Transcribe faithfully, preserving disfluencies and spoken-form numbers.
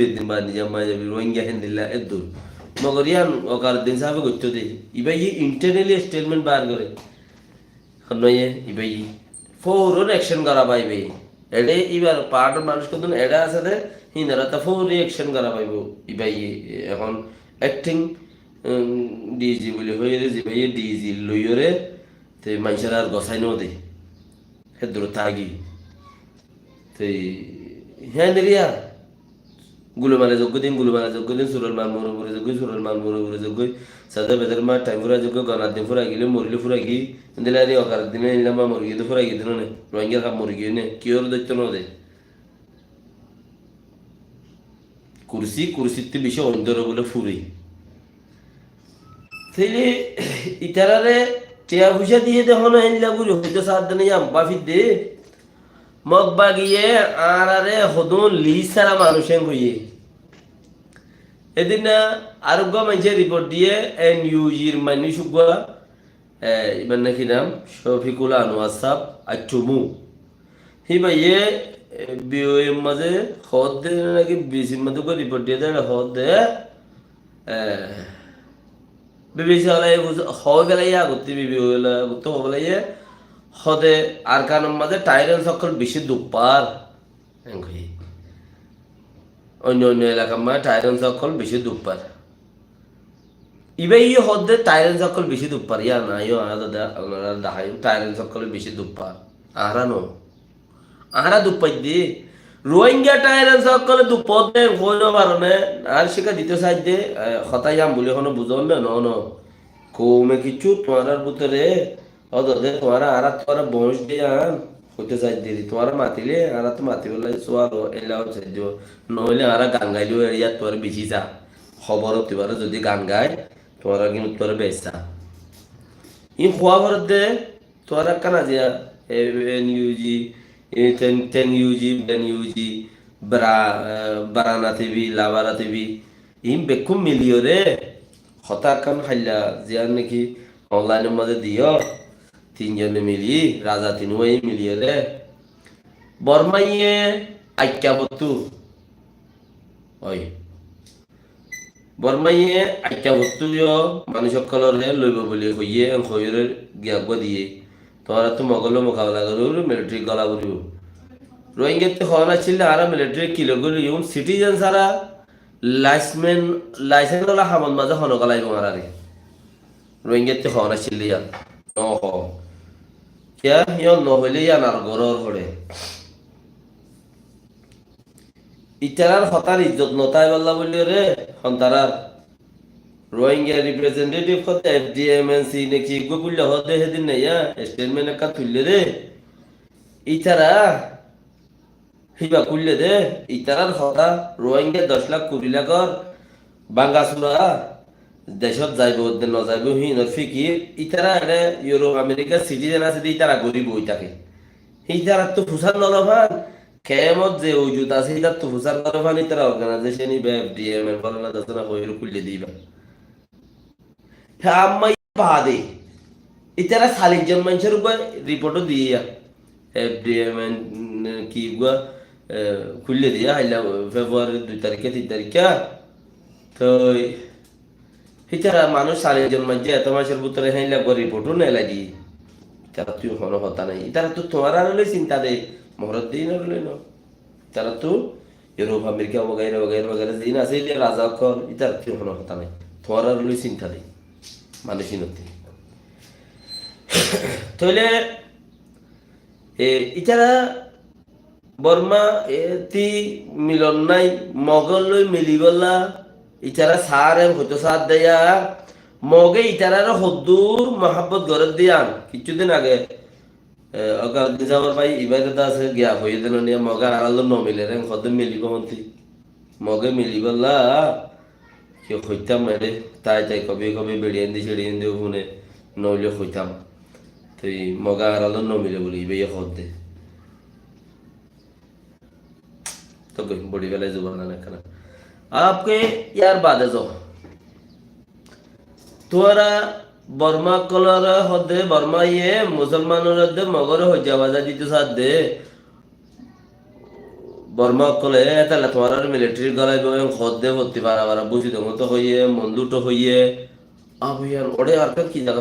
Eddin baade nizam mai zabi, Rohingya héndilla eddur. Mogor yián Wakaruddin sábe goittó de. Ibáye internally statement bar goré. Honno ye, ibáye. Fouron action gora faibo. Eçe ibar part or manúic hoddún eçe asé de, hín ora to fouron action gora faibo. Ibáye ehón acting, um, D I G buli hoiyóre, zibáye D I G loiyóre, te maincóre ar gosái no de. Héddur tági. Te híyan eriya. Gulumare zoggói din, gulumare zoggói din, surol mal mori mori zoggói, surol mal mori mori zoggói. Sadar bedar ma thaim fura zoggói, gonar din fura gile, morile fura gi. Endilla ari okar din, endilla ma mori gile fura gi din ne. Rohingyar hap mori giyé ne. Kiyóre doitto no de. Kursi, kursittú beci ondor bóle furi. Tóile itarare tiya foisa diye de hono héndilla gori hoito sádde na, yam bafidde. Mog bagiye añárare hodún lis sára manúic en hoiye. Edin na areggúa maincé report diye, N U G r manúic uggúa, e, ibar naki nam, Shofikul Anwar sáb, Aittumu. Híbaye, e, B O A r mazé hoódde naki B B C r mazé uggúa report diyé de, hoódde, e, B B C wala hoói félaiye, agottí B B C wala agottí hoói félaiye, hoódde Arkanor mazé Tairan ókkol beci duk far. Engori. Oinno oinno elakar mazé Tairan ókkol beci duk far. Ibáye hoódde Tairan ókkol beci duk far, yá na, yó, añára da-, añára daháiyum, Tairan ókkol beci duk far. Añára no. Añára duk faidde. Rohingya Tairan ókkole duk faidde, hoói no faro né. Ar cíkka dito saidde, e, hotá yam buli hono buzón né, no, no. Koume kessú tuáñrar bútore Ódode tuáñra, añára tuáñra boóñc de yián hoitó saidde, tuáñra matile añára tó matibólla suwal ó, eilla hoitó saidde. Noóile añára gangailó, eriyat tuáñra bicí sa. Hóbor ó tuáñra zodi gangai, tuáñra gín tuáñra beci sa. Iín huá foredde, tuáñra ekkán aziya, e, N U G, e, ten, ten U G, ben U G, bra, e, brana T V, labara T V, iín bekkún miliyóre, hotá ekkán háilla, ziyán naki online or mazé diyó, tin zone mili, raza tinuwai miliyóre. Bormáye aikká fottú. Oi. Bormáye aikká fottú yó manúic ókkolóre loibo buli hoiyé, en hoiyóre giya eggúa diyé. Tuáñrattú Mogólloi mukabela goríbou, militari gola goríbou. Rohingyattu hoón accíl de, añára militari kilor gorí loiyum, citizen sára, laismen, laisen ola hamot mazé hone golaibo añárare. Rohingyattu hoón accíl de yián. Nohó. Kiyá? Yián nohoilé yián ar gorór fore. Itarar hotár izzot no táibolla buli re, hontarar. Rohingya representative hoódde F D M N C ne ki eggúa kúilla hoódde hédin naiya, statement ekkán tuille de. Itara híba kúille de, itarar hotá, Rohingya doc lak, kuri lakor báñga súra, decót zaibou de no zaibou, híinor fikir, itara ere Europe, America citizen asé de, itara gorib ói táke. Itarattú fusár no lofán, kemot ze ujut asé, itattú fusár no lofán, itara organization iba F D M N folana dasana hoiyóre kúille de iba. Hé, amma iba baade. Itara calic zon maincór uggúa report ó diye ya. F D M N ki uggúa, e, kúille diye, háilla February dui tarikká, tin tarikká. Toi, itara manúic calic zon maincé eto maicór bútore háilla uggúa report ó nelai diye. Itarattú hono hotá nai. Itarattú tuáñraré loi sinta de, Mohorot de inaré loi no. Itarattú Europe, America, wagaira, wagaira, wagaira, ziín asé, illa raza ókkol, itarattú hono hotá nai. Tuáñraré loi sinta de. Manúic inottí. Tóile, e, itara Borma, e, ti milon nai, Mogor loi milibólla, itara saáre hoitó saádde ya, Moge itarare hoddúr muhábbot gorédde yián, kiccú din age, e, Wakaruddin sábor bái Ibadat asé, giya hoiyé de no niya, Moge añárar loi no miler, en hoddúr milibó hontí. Moge milibólla, ki hoitám ere, tai tai kobi kobi beçi aindí, seçi aindí fune, noóile hoitám. Toi Moge añárar loi no mile buli, ibáye hoódde. Toi goi, bori félai zuban ekkana. Apke yar bade zo. Tuáñra Borma ókkolore hoódde, Bormaye Musolmanore hoódde, Mogore hoijja baza dito saádde. Borma ókkole, "E, táile tuáñrar militari gólaibo," en hoódde fottí bara bara Busidong ottu hoiyé, Mondu ottu hoiyé. Abu Yian, óre Arkan ki zaga?